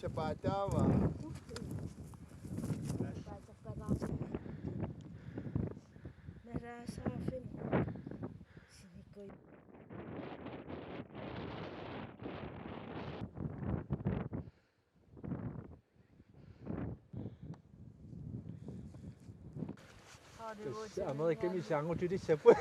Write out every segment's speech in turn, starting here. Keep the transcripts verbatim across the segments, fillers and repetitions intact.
Sapaataava. Tassa Amerikami saanngutilissapput.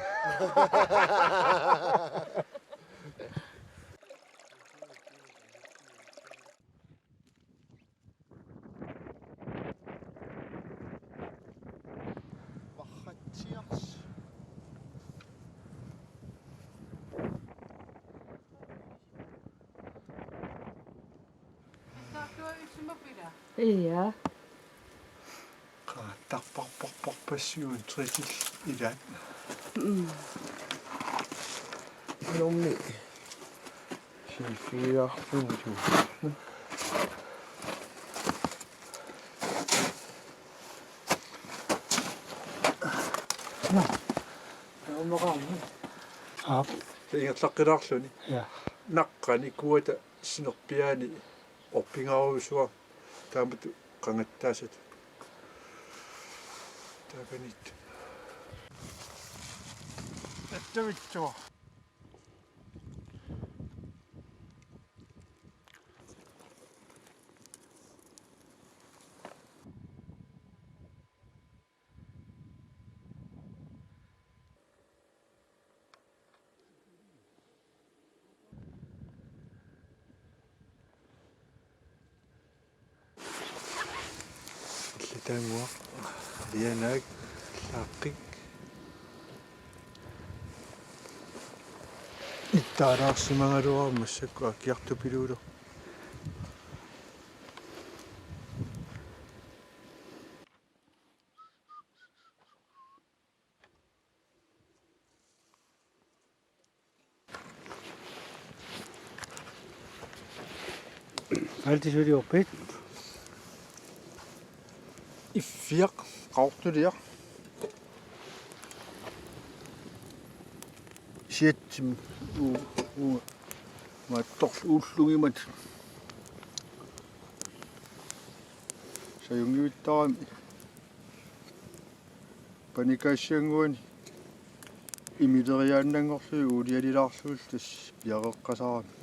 Marratsiarsi. Ia. Qaattarparparparpassuit tritil ilaat. Mm. Nummi. Sinfiarpunju. Aap. Ingerlaqqilaarluni. Ja. Naqqani kuata sinerpiaani orpingaarujussuaq taamatut qangattaasat. Taakaniit. Attavitsuaq. Allataannguaq, Alianaak, Allaaqqik. Ittaalaarsimagaluarama massakkut akiartupiluullugu. Alti suliorpit? Iffiaq, qaortuliaq. Siatsim u, u, mattor ullungimat. Sajunngivittaarami. Panikaassiannguani imileriaannanngorlugit uulialilaarlugit tassa piareeqqasaarami.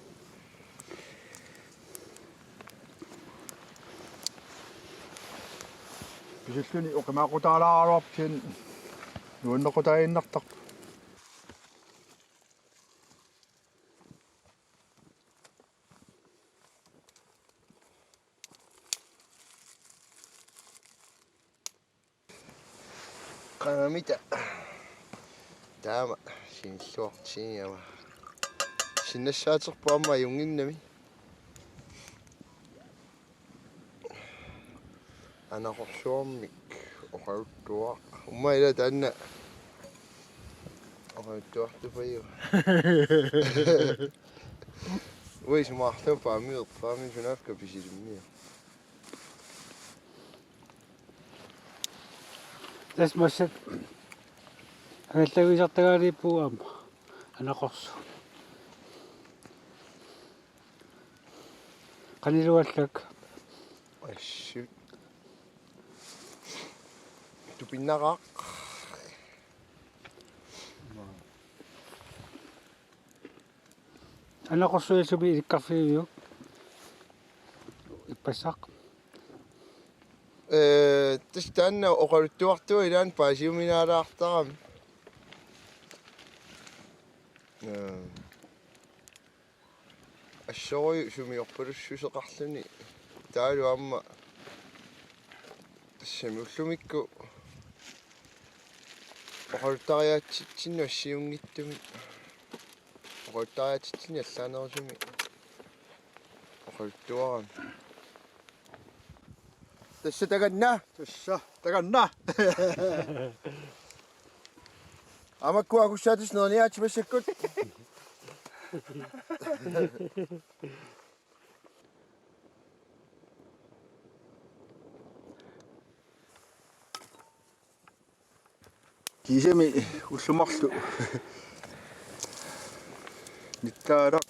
Pisilluni oqimaaqutaalaaraluarpoq kisianni nuannequtaaginnartarpoq. Qangamita. Taama sinilluartigiga. Sinnassaaterput aamma ajunnginnami. Anaqorsuarmik oqaluttuaq. Uumma ila taanna oqaluttuartupajuvoq. Uisumaqarlunga paamiuerpaami sunaaffa pisilimmia. Tassa massakkut angallagisartagaaliippugut aamma anaqorsuaq. Qaniluallak. Assut. Tupinnaqaaq. Anaqorsuaq sumi ilikkarfigiviuk? Ippassaq. Ee, tassa taanna oqaluttuartuuvoq ilaanni paasiuminaalaartarami. Ee, assorujuk sumiorpalussuseqarluni taavalu aamma tassami ullumikkut oqaluttariaatsitsinnut assigiinngitsumik. Oqaluttariaatsitsinnut allaanerusumik oqaluttuarami. Tassa takanna. Tassa takanna. Aamma uku akussaatissat neriniaatsit massakkut. Kiisami ullut marluk. Nittaalaq.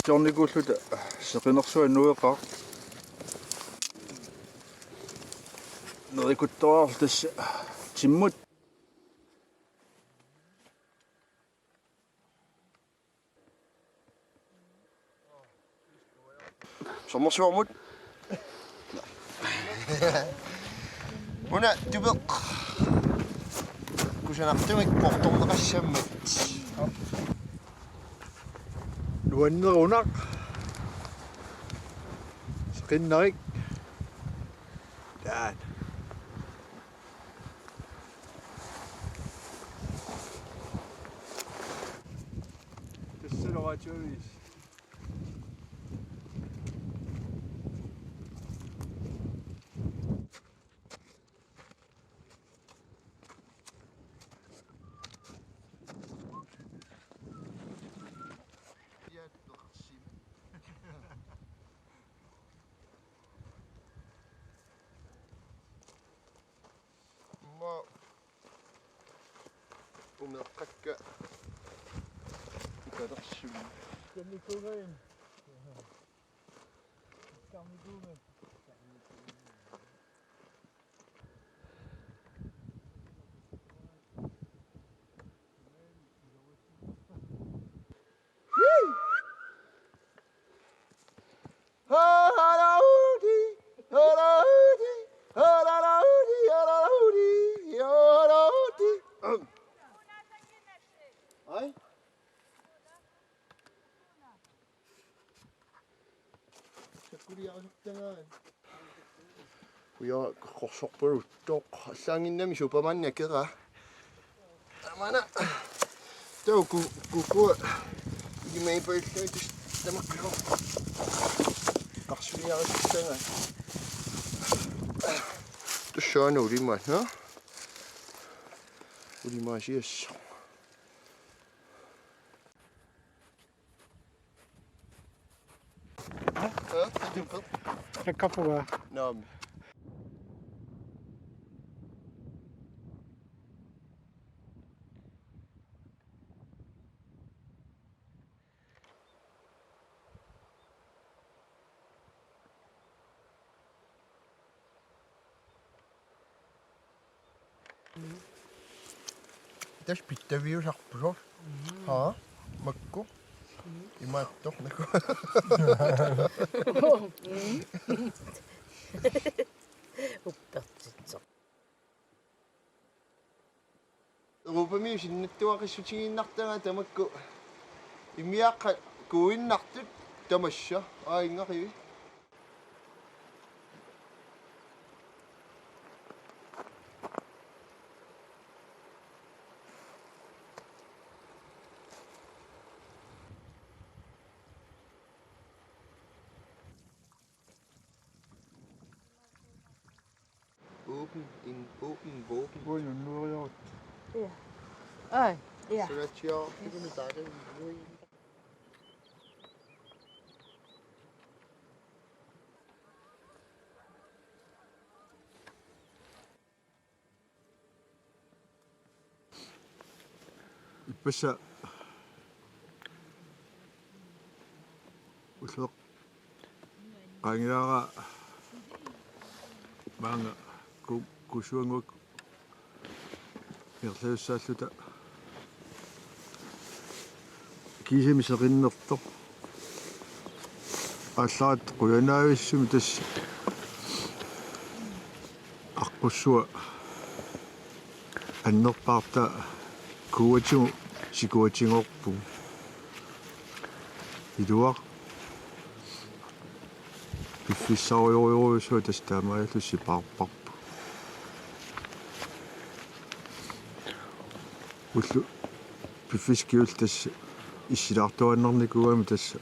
Tornikuulluta seqinersuaq nueqaaq. Nerikuttoraarlu tassa timmut. Sommersuarmut. Una tupeq. Kusanartumik portorneqassammat. Nuannerunaq. Seqinnarik. Taanna. Tassa oqaatigalugu. Immaqa umeqqakka ukalersugut. Kernikuugaim. Karnikuugaim. Ai? Uja qorsorpaluttoq allaanginnami Superman akera. Tamana. Tau ku ku ku. Imaipallutis tamakku. Qarsuiarissaanga. Tussaana ulimaat, ha? Ulimaasiassaq. Takkapuga. Naamik. Tassa pitsaviusarpoq. Haa? Makku? Imaattoq naku. Uppertitsoq. Europamiut sinnattuaqissutigiinnartagaat tamakku immiaaqqat kuuinnartut tamassa aajunngarivi. Åben, en åben våben. Ui, nu er jeg. Ja. Ej, ja. Så jeg tjekker, det kan vi bare. Ippassaq ullup qaangilaara maanga ku- Kusuannguaq ingerlasussaalluta kiisami seqinnertoq aallaat qujanarsuarmi tassa aqqussua annerpaarta kuuatigut sikuatigoorpugut. Iluaq piffissarujorujussuaq tassa taamaalillusi paarparput. Ullut piffissaq kingulleq tassa issilaartuaannarnikuugami tassa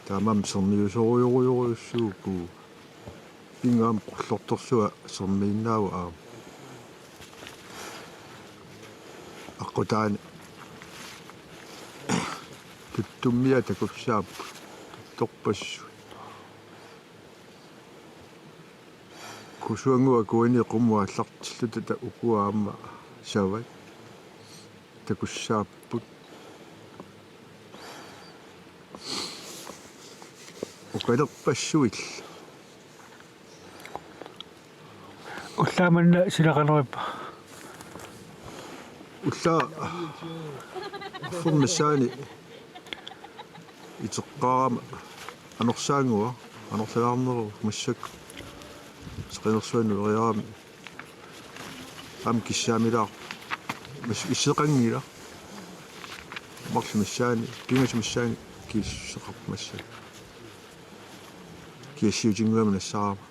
taamaammat sermiusorujorujussuuvoq. Pingaartumik qullertorsuaq sermiinnaavoq aamma. Aqqutaani tuttummia takussaapput, tuttorpassuit. Kusuannguaq akuani qummut aallartilluta ukua aamma savat takussaapput. Qilerpassuit. Ullaaq manna silaqanerippa? Ullaaq arfernissaani iteqqaarama anorsaannguaq, anorlalaarneruvoq massakkut. Seqinersuanut eriarami. Aamma kissaamilaarpoq. Mas isseqanngilaq. Marluk missaani, pingasut missaani kisseqarpoq massakkut. Kiassiutinnguamik nassaarama.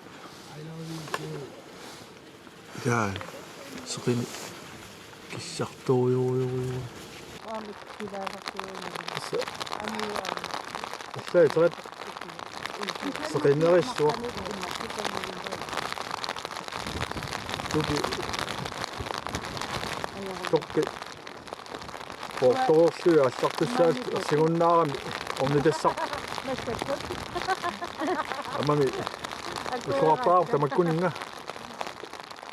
Jaa, seqineq kissartorujorujorujorujussuuvoq. Tassa. Tassa iterit seqinerissuaq. Tuki. Tokki. Poortoorlugit aallartussaat ersigunnaarami ornitassaq. Aamami ulluartaaq tamakkuninnga.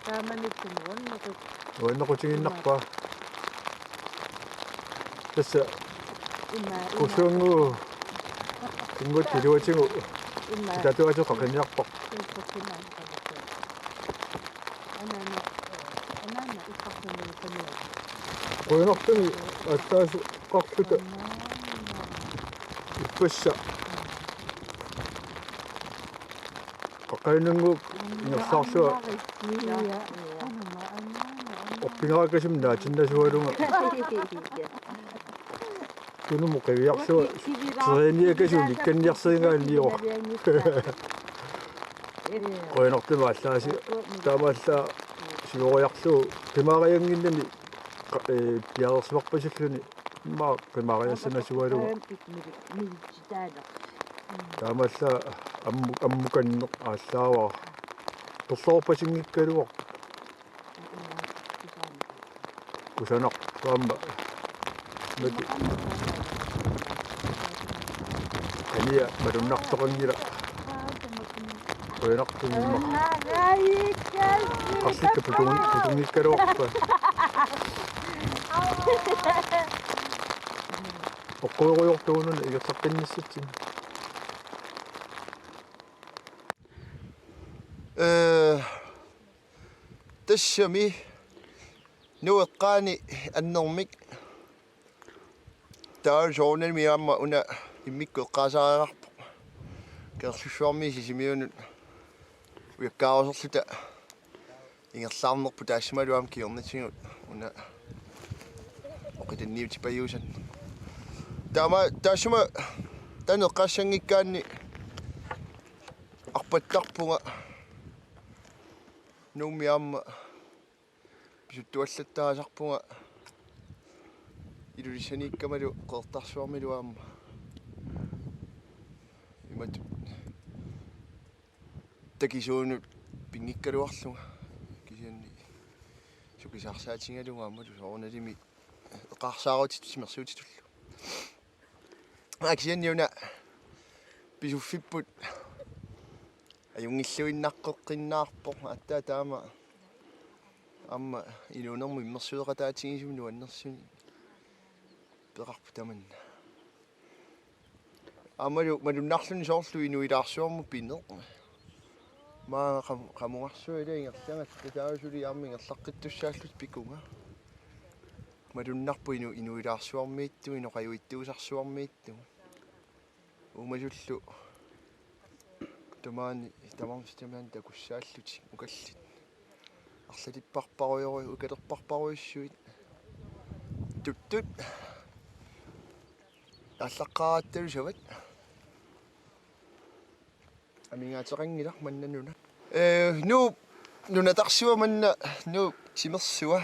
Taamanikkut nuannequt. Nuannequtigiinnarpaa. Tassa. Ima, ima. Kusunngu. Kunngut iluatigut. Ima. Kitatuatigut qaqiniarpara. Kusunngu. Anaana, anaana ipparfimmi kaniga. Qujanartumik aatsaasoqarluta. Ippassaq. Qaqqajunnguup ingerlaarlunga. Orpingaarakasimmik naatinnasugalunga. Tunumut qiviarlunga. Træniakasimmik ikkanniarsigaanniuvoq. Qujanartumik aallaasi. Taamaallaat siuariarlugu qimaariannginnami qa-, ee, piareersimarpasilluni immaqa qimaariassanasugalugu. Taamaallaat ammu-, ammukanneq aallaavara. Perloorpasinngikkaluarpoq. Kusanarpoq aamma. Mati. Qania malunnartoqanngilaq. Qujanartumik immaqa. Qarlikka putungi-, putunngikkaluarpaa. Oqquerujortuununa igersaqqinnissatsinnut. Ee, tassami Nuup eqqaani annermik taava soorunami aamma una immikkut eqqaasareerarpoq. Kangerlussuarmiit Sisimiunut ujakkaaruserluta ingerlaarnerput taassumalu aamma kingornatigut una oqitanniutipajuusannik. Taama taassuma taanna eqqaassanngikkaanni arpattarpunga Nuummi aamma pisuttuallattaasarpunga Ilulissaniikkamalu Qeqertarsuarmilu aamma. Imatut takisuunut pinngikkaluarlunga kisianni sukisaarsaatigalugu aammalu soorunalimi eqaarsaarutitut timersuutitullu. Aa, kisianni una pisuffipput ajunngilluinnaqqeqqinnaarpoq aatsaat taama aamma inuunermut immersueqataatigisumik nuannersuni peqarpoq tamanna. Aammalu malunnarluni soorlu inuilaarsuarmut pineq. Maanga qam-, qamungarsuaq ila ingerlagallartoq taava suli aamma ingerlaqqittussaalluta pikunga. Malunnarpoq inu-, inuilaarsuarmiittugut, inoqajuitsuusarsuarmiittugut. Uumasullu tamaani, tamarmik tamaani takussaallutik ukallit. Arlatipparparujoru-, ukalerparparujussuit. Tuttut. Aallaqqaarattalu savat. Amigaateqanngilaq manna nuna. Ee, Nuup nunatarsua manna, Nuup timersua.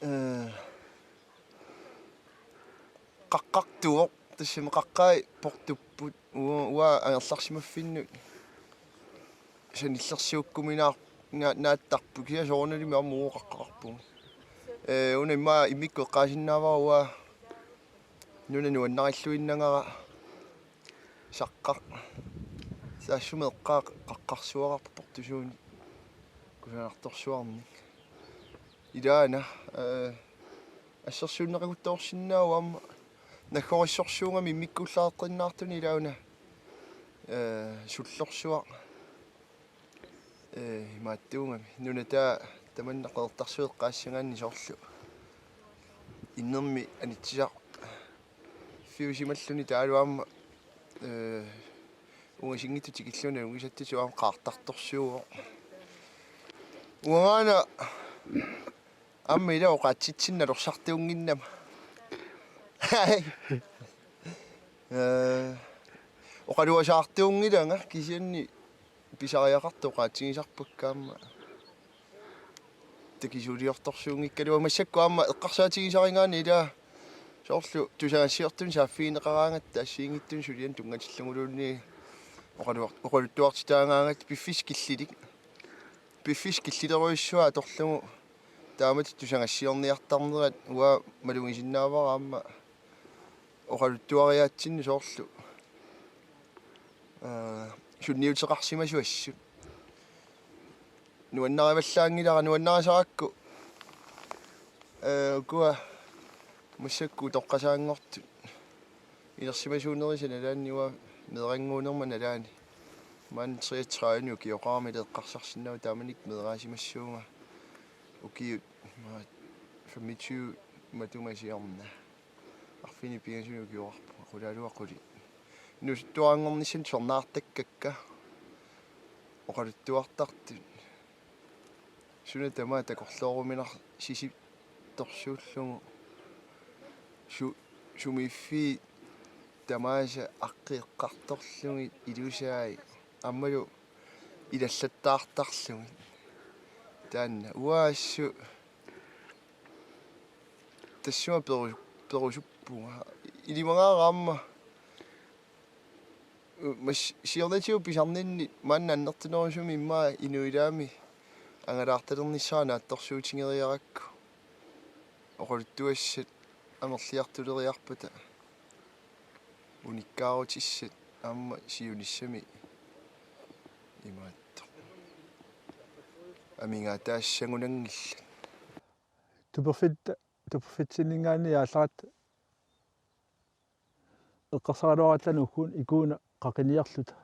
Ee, qaqqartuvoq, tassami qaqqai portupput, ua-, uanga angerlarsimaffinnut sanillersuukkuminaar-, na-, naattarput, kisianni soorunalimi aamma uagut qaqqaqarpugut. Ee, una immaqa immikkut eqqaasinnaavara uanga nuna nuannarilluinnagara saqqaq. Taassuma eqqaa qaqqarsuaqarpoq portusuunik kusanartorsuarnik. Ilaana, ee, assersuunneqaruttorsinnaavoq aamma Naggorissorsuugami immikkuullareqqinnaartuni ilauna, ee, sullorsuaq, ee, imaattuugami. Nunataa tamanna Qeqertarsuit eqqaassagaanni soorlu innermi anitsisarfiusimalluni taavalu aamma, ee, ungasinngitsut tikillugu nalunngisatsitut aamma qaartartorsuuvoq. Uangaana aamma ila oqaatsitsinnut nalorsartuunnginnama. Ee, oqaluasaartuunngilanga kisianni pisariaqartoq oqaatsigisarpakka aamma. Takisuuliortorsuunngikkaluarlunga massakkut aamma eqqarsaatigisarigaanni ila soorlu tusagassiortunik saaffigineqaraangatta assigiinngitsunik sulianik tunngatilluguluunniit oqaluar-, oqaluttuartitaagaangatta piffissaq killilik. Piffissaq killilerujussuaq atorlugu taamatut tusagassiorniartarnerat uanga malugisinnaavara aamma oqaluttuariaatsinni soorlu, ee, sunniuteqarsimasoq assut. Nuannarivallaanngilara, nuannarisarakku, ee, ukua massakkut utoqqasaanngortut inersimasuunerisa nalaanni uanga meerannguunerma nalaani. Maani treogtredive ukioqarami eqqarsarsinnaavoq taamanikkut meeraasimassuunga ukiut, maani femogtyve matuma siorna. Arfineq-pingasunik ukioqarpunga, qulaaluat qulit. Inuusuttuaranngornissannut tusarnaartakkakka oqaluttuartartut. Suna tamaat takorlooruminarsisittorsuullugu. Su-, sumiiffiit tamaasa aqqi eqqartorlugit ilusaat aammalu ilallattaartarlugit. Taanna uanga assut tassunga peru-, perusuppunga. Ilimagaara aamma, u-, mas-, siornatigut pisarninni maanna annertunerusumik immaqa inuilaami angalaartalernissara naatsorsuutigeriarakku. Oqaluttuassat amerliartuleriarpata unikkaarutissat aamma siunissami imaattoq. Amigaataassagunanngillat. Tuperfit-, tuperfitsinninngaanniit aallaratta eqqarsaraluaratta ugguuna ikuuna qaqiniarluta.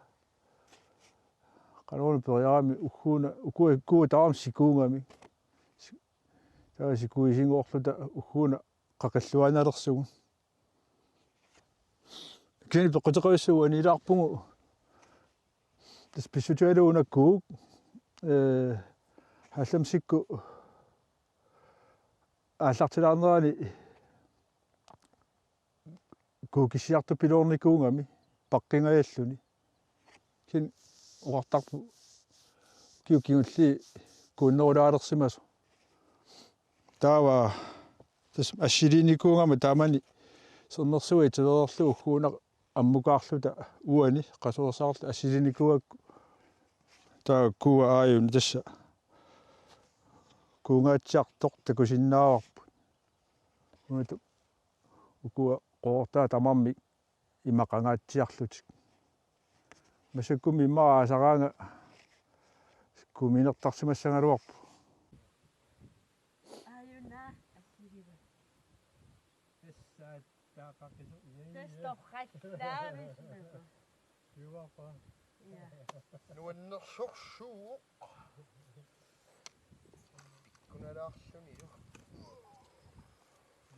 Qanoruna periarami ugguuna, ukua, ukua tamarmik sikuugamik. Si-, taava sikuisinngorluta ugguuna qaqilluaannalersugut. Kisianni peqquteqavissuaq uaniilaarpugut. Tassa pissutigalugu una kuuk, ee, hallamsikkut aallartilaarnerani kuukissiartupiloornikuugami paqqingajalluni. Kisianni oqartarput ukiut kingulliit kuunnerulaalersimasoq. Taava tassa assiliinikuugama taamani sermersuaq itilereerlugu ugguuna ammukaarluta uani qasuersaarluta assiliinikuugakku taava kuua aajuna tassa kuungaatsiartoq takusinnaavarput. Unalu ukua qoortaat tamarmik imaqangaatsiarlutik. Massakkummi immaqa aasaraanga kuuminertarsimassagaluarpoq. Aajuna assiliva. Tassa taaqaqisoq. Tassa torrallaarisimasoq. Juuarpa. Ja. Nuannersorsuuvoq. Pikkunalaarlunilu.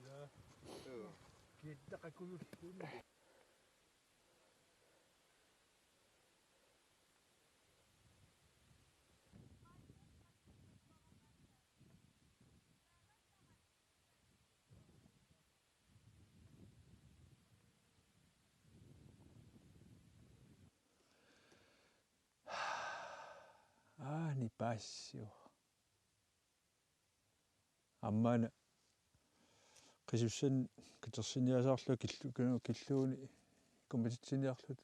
Ja. Joo. Kiittaqakujulluunniit. Aani paassivoq. Aamma una qisussanut katersinniasaarlunga killu-, killuuni ikkumatitsiniarluta.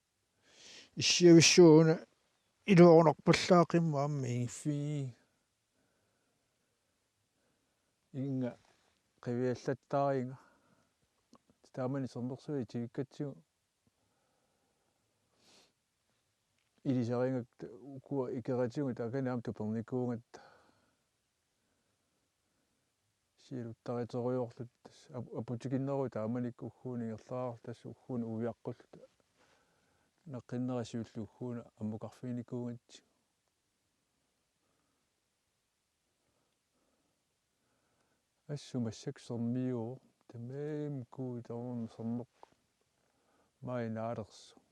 Issiavissuaq una iluarunarpallaaqimmat aamma ingiffii. Inga qiviallattaariga. Taamani sermersuaq itivikkatsigu. Ilisarigakku ukua ikeratigut taakani aamma tupernikuugatta. Siuluttariterujoorluta tassa ap-, aputikinneruvoq taamanikkut ugguuna ingerlaarluta tassa ugguuna uiaqqulluta. Naqqinnerisiullu ugguuna ammukarfiginikuugatsigu. Assut massakkut sermiuvoq, tamarmik kuuit tamarmik sermeq maani naalersoq.